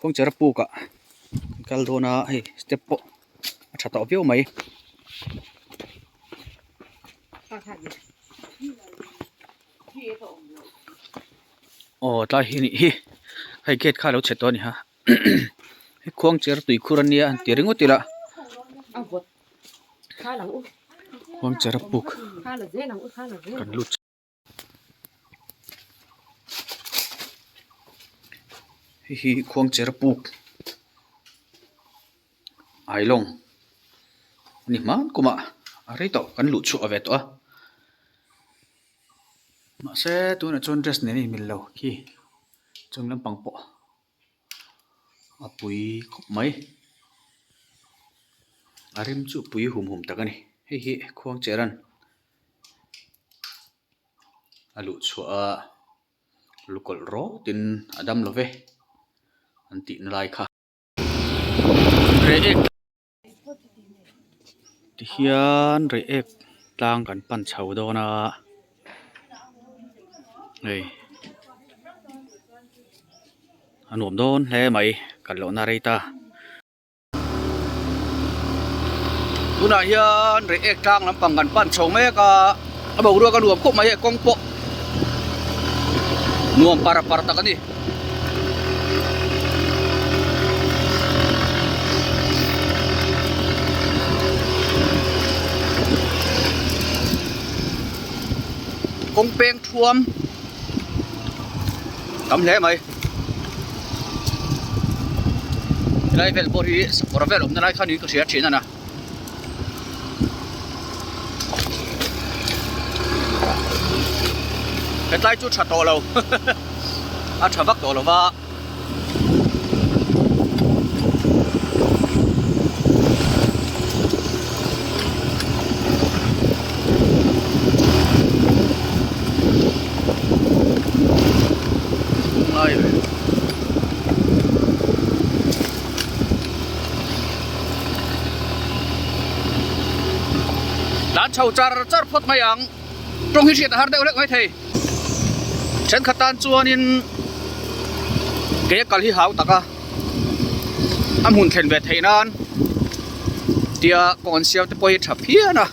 Khuangchera puk ah kan kal dawn a hei step pawh a tha tawh viau mai. Aw tlai hi anih hi hei gate kha a lo chhe tawh a ni ha hei khuangcher tuikhur ania han ti ringawt ila khuangchera puk kan lut. Hei hi khuangcher puk ailawng a ni hman kumah a rei tawh kan luh chhuah ve tawh a mahse tunah chuan dress nen a inmil lo khi chung lampang pawh a pui khawp mai a rim chu pui hum hum tak a ni hei hi khuangcher an. A luh chhuah a lukawlh rawt in a dam lo ve an tih na lai kha. Reiek tihian reiek tlang kan pan chho dawn a hei a nuam dawn hle mai kal lohna rei ta. Tunah hian reiek tlang lampang kan pan chho mek a a boruak a nuam khawp mai hei kawng pawh nuam par par tak a ni. Kawng peng thuam tam hle mai. Helai vel pawh hi sakawr vel awmna lai kha niin ka hria thin a na. Hetlai chu tha tawh lo a tha vak tawh lo va. Tlan chho char char phawt mai ang tawng hi hriat a har deuh hlek mai thei thenkhat tan chuanin ke a kal hi hau tak a a hmun thlen ve theih nan tia kawng an siam te pawh hi a tha phian a.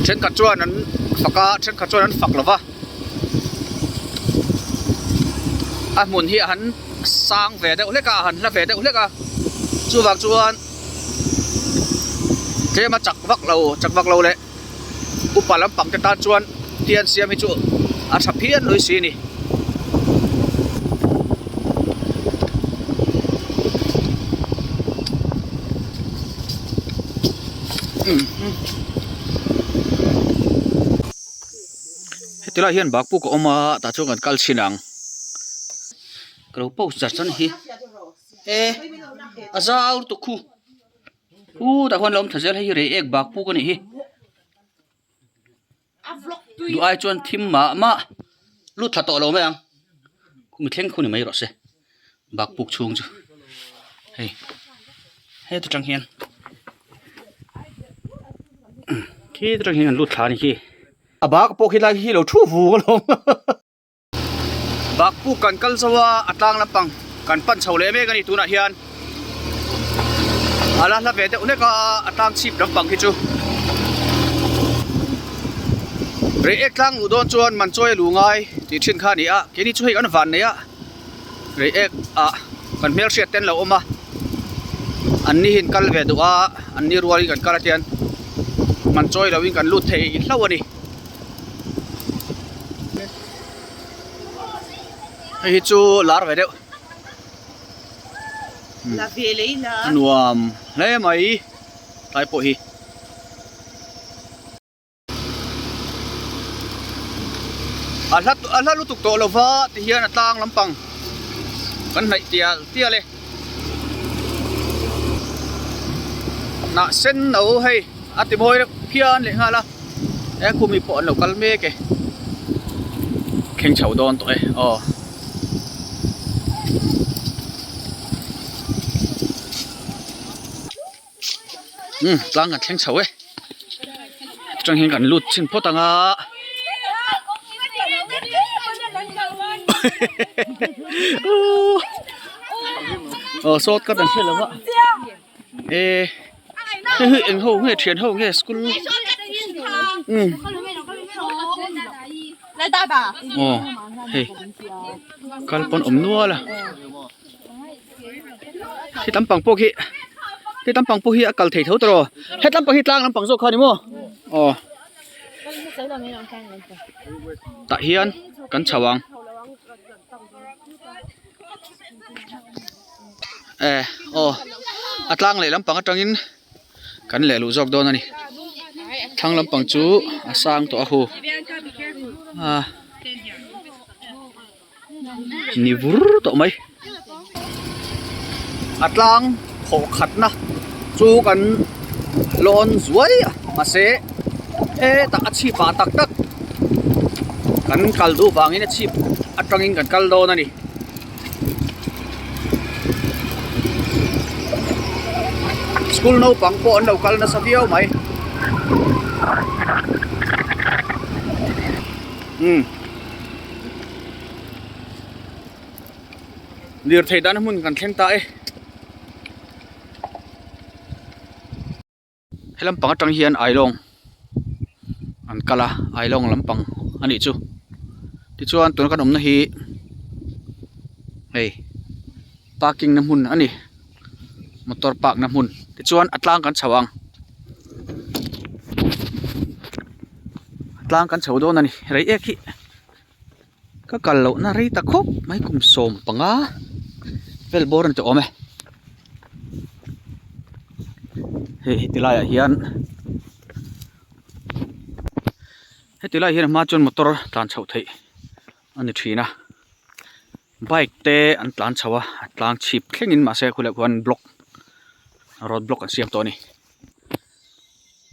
Thenkhat chuan an fak a thenkhat chuan an fak lo va a hmun hi a han sang ve deuh hlek a a han hla ve deuh hlek a chuvang chuan tlem a chak vak lo chak vak lo leh upa lampang te tan chuan tian siam hi chu a tha phian lui si a ni. Heti lai hian bakpuk a awm a tah chuan kan kal chhin ang ka lo post char chuan hi e a zau lutuk khu u tah khuan lo awm thla zel hei hi reiek bakpuk a nih hi. Duh ai chuan thim mah mah lut thla tawh lo mai ang khumi thleng khu ni mai rawh se bakpuk chhung chu hei heta tang hian khi ta tang hian an lut thla a ni khi a bak pawh khi lai hi lo thu vung alawm. Bakpuk kan kal zo a a tlang lampang kan pan chho leh mek a ni tunah hian a la hla ve deuh hlek a a tlang chhip lampang hi chu reiek tlang luh dawn chuan man chawi a luh ngai tih thin kha a ni a keini chu hei kan van nei a reiek ah kan hmelhriat te an lo awm a an ni hi an kal ve duh a an ni rualin kan kal a tian man chawi loin kan lut thei hlauh a ni. Hei hi chu lar ve deuh a nuam hle mai tlai pawh hi. A hla a hla lutuk tawh lo va ti hian a tlang lampang kan hnaih tial tial e. Hnah sen no hei a ti mawi reuh phian leh nghal a. He khumi pawh an lo kal mek e thleng chho dawn tawh e aw. Umm tlang kan thleng chho e atang hian kan lut chhin phawt ang a. Aw short cut an hre lo a e hei hi eng ho nge thian ho nge school umm aw hei kal pawn awm nual a he lampang pawh khi he lampang pawh hi a kal thei tho tawh he lampang hi tlang lampang zawk kha a ni maw aw. Tah hian kan chho ang e aw a tlang leh lampang atangin kan leh luh zawk dawn a ni thlang lampang chu a sang tawh a hu a ni vur tawh mai a tlang thawh khatna chu kan lawn zuai a mahse hetah a chhip ah tak tak kan kal duh vangin a chhip atangin kan kal dawn a ni. School naupang pawh an lo kal nasa viau mai umm. Lirthei dahna hmun kan thleng ta e. He lampang atang hian Ailawng an kal a, Ailawng lampang a nih chu. Tichuan tuna kan awmna hi hei parking na hmun a ni, motor park na hmun. Tichuan a tlang kan chho ang, a tlang kan chho dawn a ni Reiek hi. Ka kal lohna rei ta khawp mai kum 15 vel bawr an ti awm e. Hei heti laiah hian heti laiah hian a hma chuan motor tlan chhoh theih a ni thin a bike te an tlan chho a a tlang chhip thlengin mahse khuleh khuan block road block an siam tawh a ni.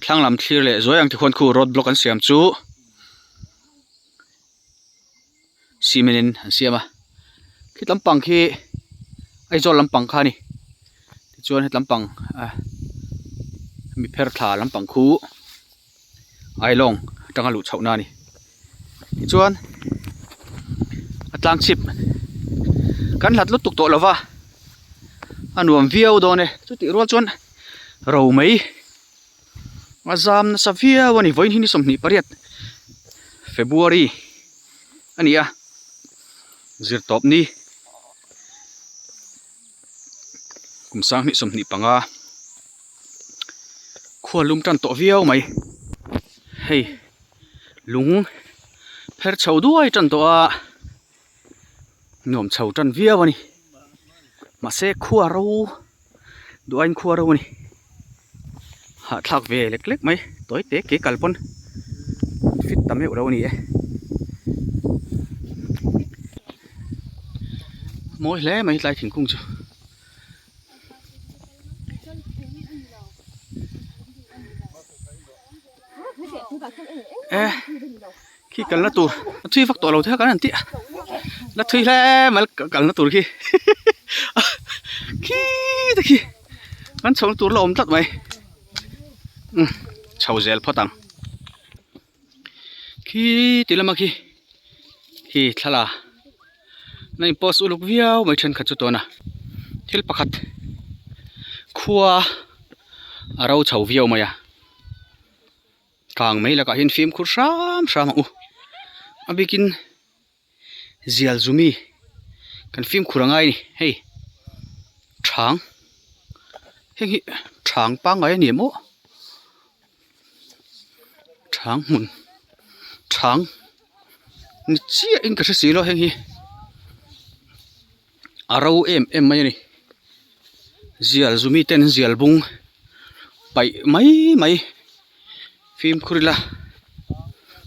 Thlang lam thlir leh zuai ang tikhuan khu road block an siam chu. Cement in an siam a khi lampang khi Aizawl lampang kha a ni tichuan heti lampang ah mi pher thla lampang khu Ailawng atanga luh chhoh na a ni tichuan a tlang chhip kan hlat lutuk tawh lova a nuam viau dawn e chutih rual chuan ro mai. A zam nasa viau a ni vawiin hi ni 28 February a ni a zirtawp ni kum 2025 khua lum tan tawh viau mai hei lung pher chho duai tan tawh a nuam chho tan viau a ni mahse khua ro duh aiin khua ro a ni. Hahthlak ve lek lek mai tawi te ke kal pawn fit ta meuh lo a ni e. Mawi hle mai tlai thingkung chu. E khi kalna tur a thui vak tawh lo thei a kan han tih a la thui hle mai kalna tur khi khi te khi kan chhohna tur la awm tlat mai umm chho zel phawt ang khi ti lama khi khi thla na in post uluk viau mai thenkhat chu tawna thil pakhat khua a ro chho viau mai a. Kang mai lakah hian fimkhur hram hram ang u. A bikin zial zumi kan fimkhur a ngai a ni. Hei thang heng hi thang pangngai a ni em aw? Thang hmun thang ni chiahin ka hre si lo heng hi a ro em em mai a ni. Zial zumi ten zial bung paih mai mai fimkhur ila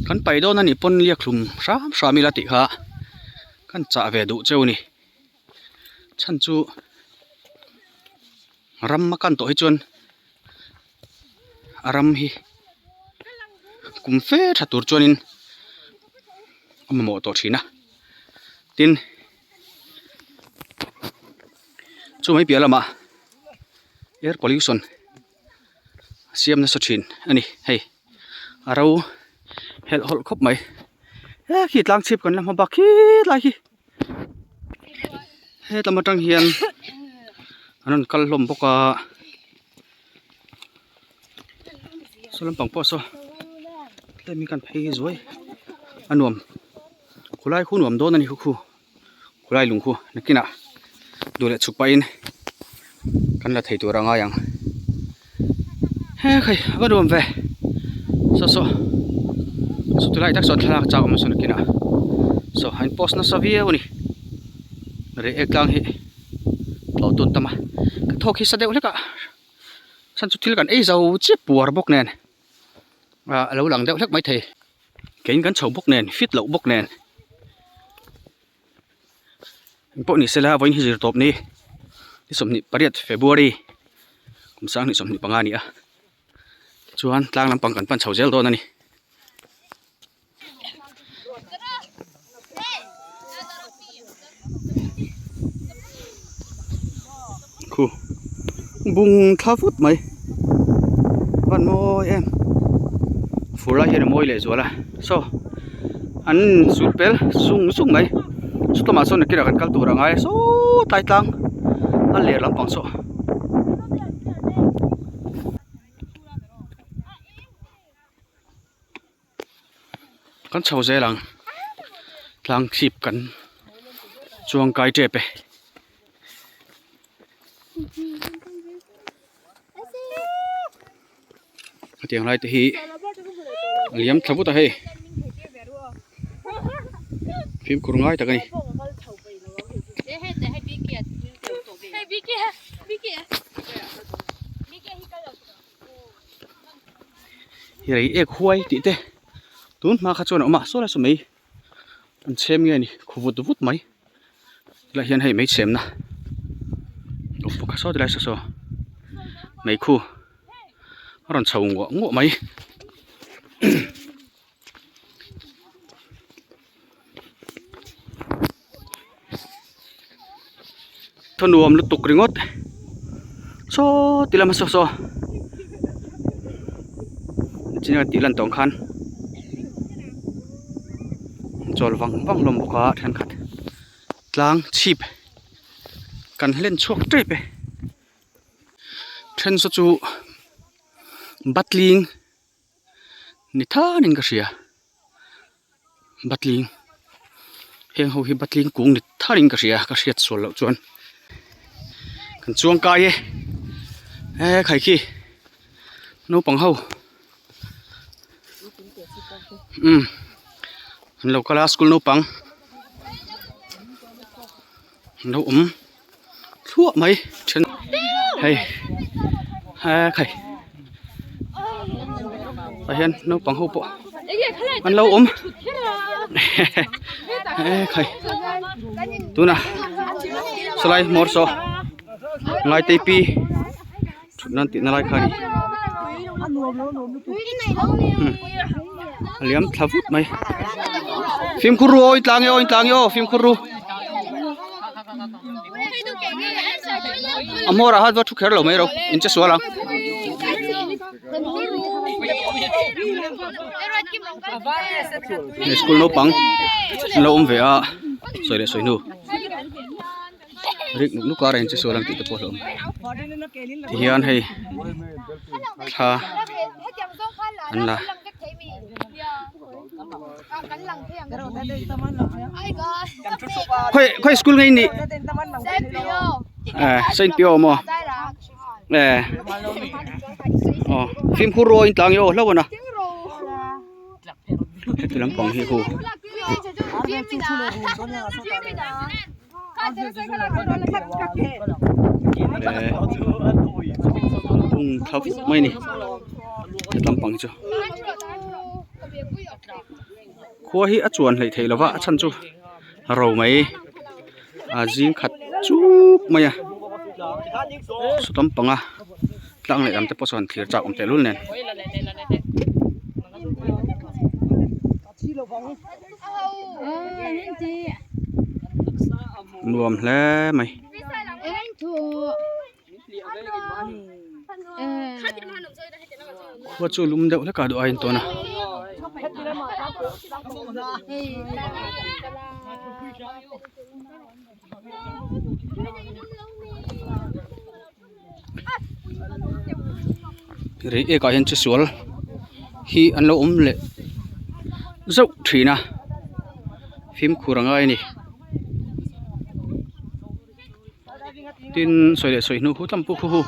kan paih dawn a nih pawn liak hlum hram hram ila tih kha kan chah ve duh cheu a ni chhan chu ram a kan tawh hi chuan a ram hi kum fe tha tur chuanin a mamawh tawh thin a tin. Chu mai piah lamah air pollution a siam nasa thin a ni hei a ro helh hawlh khawp mai he khi tlang chhip kan la hma bak khi lai khi. Hetlam atang hian an rawn kal hlawm bawk a saw lampang pawh saw tlem hi kan phei zuai a nuam khulai khu nuam dawn a ni khu khu khulai lung khu nakinah duh leh chhuk pahin kan la thei tur a ngai ang he khai a va nuam ve saw saw saw tilai tak sawn thlalak chak a awm a saw nakinah saw a in post nasa viau a ni reiek tlang hi tlawh tun tam a ka thawk hi sa deuh hlek a chhan chu thil kan ei zo chiah puar bawk nen ah a lo lang deuh hlek maithei keiin kan chho bawk nen fit loh bawk nen. Engpawh ni sela vawiin hi zir tawp ni ni 28 February kum 2025 a ni a chuan tlang lampang kan pan chho zel dawn a ni. Khu bung thla vut mai van mawi em fur lai hian a mawi leh zual a saw an zut pel sung sung mai chutlamah chuan nakinah kan kal tur a ngai a saww tlai tlang a ler lampang saw. Kan chho zel ang tlang chhip kan chuang kai tep e. Hetiang lai te hi a liam thla vut a hei fimkhur ngai tak a ni. Rei ek huai tih te tun hma kha chuan a awm a saw lai saw mai an chhem nge ni khu vut vut mai tilai hian hei mai chhem na awm bawk a saw tilai saw saw meikhu a rawn chho nguah nguah mai. Thaw nuam lutuk ringawt saw ti lam a saw saw chin a tih lan tawng khan chawl vang vang hlawm bawk a thenkhat tlang chhip kan hlen chhuak tep e then saw chu batling ni thanin ka hria batling heng ho hi batling kung ni tharin ka hria ka hriat sual loh chuan kan chuang kai e he khai khi naupang ho umm an lo kal a school naupang an lo awm. thluah mai then hei he khai tah hian naupang ho pawh an lo awm he khai tunah sawlai hmawr saw ngaitei pi thut nan tihna lai kha a ni a liam thla vut mai fimkhur ru aw in tlang e aw in tlang e aw fimkhur ru a hmawrah khan va thu kher lo mai ro in che sual ang school naupang an lo awm ve a sawi leh sawi hnu. Rik nuk nuk a rawn che sual ang tih te pawh a hlauhawm tihian hei thla an la khawi khawi school nge i nih eh saint pio maw eh aw fimkhur ruain tlang i aw hlauh a na. Heti lampang hi hu eh bung tha vut mai a ni heti lampang hi chu khua hi a chuan hleih theih lova a chhan chu ro mai a zing khat chuk mai a saw lampang a. Tlang leh lam te pawh sawn thlir chak awm tehlul nen. Nuam hle mai. Khua chu lum deuh hlek a duh aiin tawn a. Reiek ah hian chesual hi an lo awm leh zauh thin a fimkhur a ngai a ni tin sawi leh sawi hnu khu tam pawh khu hu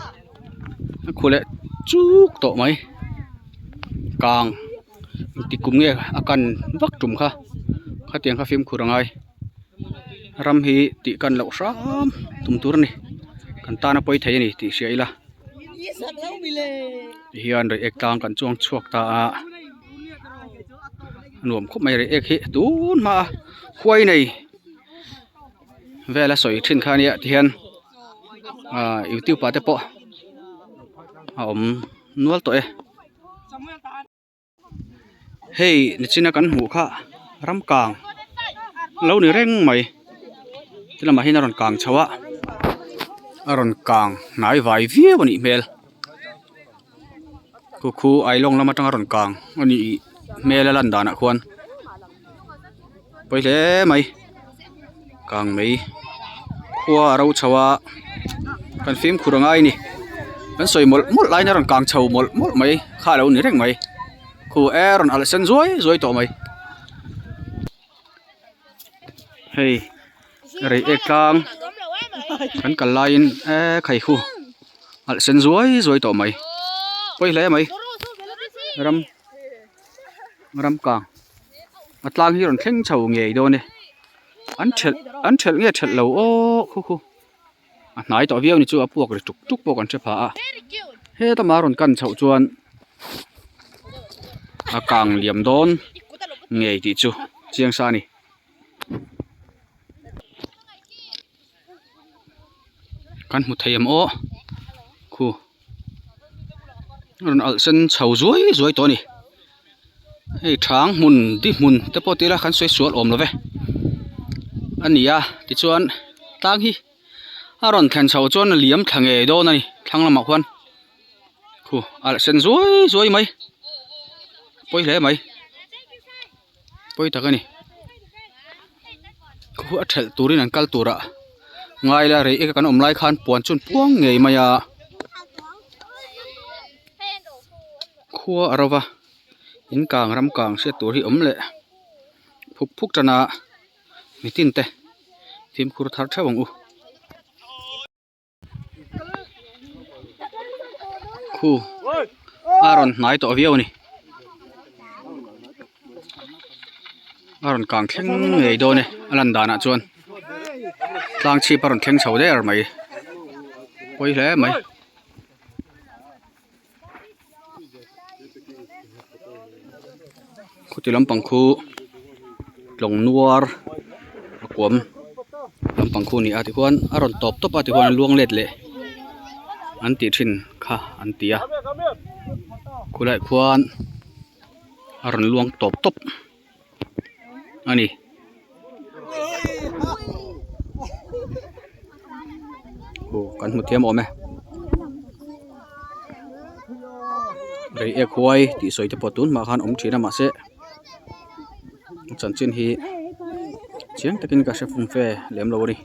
a khu leh chuk tawh mai kang engtik kum nge a kan vak tum kha khatiang kha fimkhur a ngai ram hi tih kan loh hram tum tur a ni kan tana pawi thei a ni tih hria ila tihian reiek tlang kan chuang chhuak ta a nuam khawp mai reiek hi tun hma a khuai nei vel a sawi thin kha ania tihian ah youtube ah te pawh a awm nual tawh e. Hei nichina kan hmuh kha ram kang lo ni reng mai ti lamah hian a rawn kang chho a a rawn kang hnai vai viau a nih hmel khu khu ailawng lam atanga rawn kang a nih hmel a lan danah khuan pawi hle mai kang mai khua a ro chho a kan fimkhur a ngai a ni kan sawi mawlh mawlh laiin a rawn kang chho mawlh mawlh mai kha a lo ni reng mai khu e rawn alh sen zuai zuai tawh mai hei reiek tlang kan kal laiin e khai khu alh sen zuai zuai tawh mai pawi hle mai ram ram kang a tlang hi rawn thleng chho ngei dawn e an thelh an thelh nge thelh lo aw khu khu a hnai tawh viau ni chu a puak ri tuk tuk pawh kan hre pha a heta mah rawn kan chhoh chuan a kang liam dawn ngei tih chu chiang sa a ni. Kan hmu thei em aw khu a rawn alh sen chho zuai zuai tawh a ni hei thang hmun di hmun te pawh tila kan sawi sual awm lo ve a ni a tichuan tlang hi a rawn thlen chho chuan a liam thla ngei dawn a ni thlang lamah khuan khu alh sen zuai zuai mai pawi hle mai pawi tak a ni. Khu a thelh turin an kal turah ngai la rei eka kan awm lai khan puan chu an puang ngei mai a khua a rova in kang ram kang hriat tur hi awm leh phuk phuk tan a mitin te fimkhur thar theuh ang u. Khu a rawn hnai tawh viau a ni a rawn kang thleng ngei dawn e a lan danah chuan tlang chhip a rawn thleng chho der mai pawi hle mai. Khuti lampang khu tlawng nuar a kuam lampang khu a ni a tikhuan a rawn tawp tawp a tikhuan a luang let leh an tih thin kha an ti a khulaiah khuan a rawn luang tawp tawp a ni. Aw kan hmu thiam awm e reiek huai tih sawi te pawh tun hmah khan awm thin a mahse chanchin hi chiang takin ka hre fum fe lem lo a ni.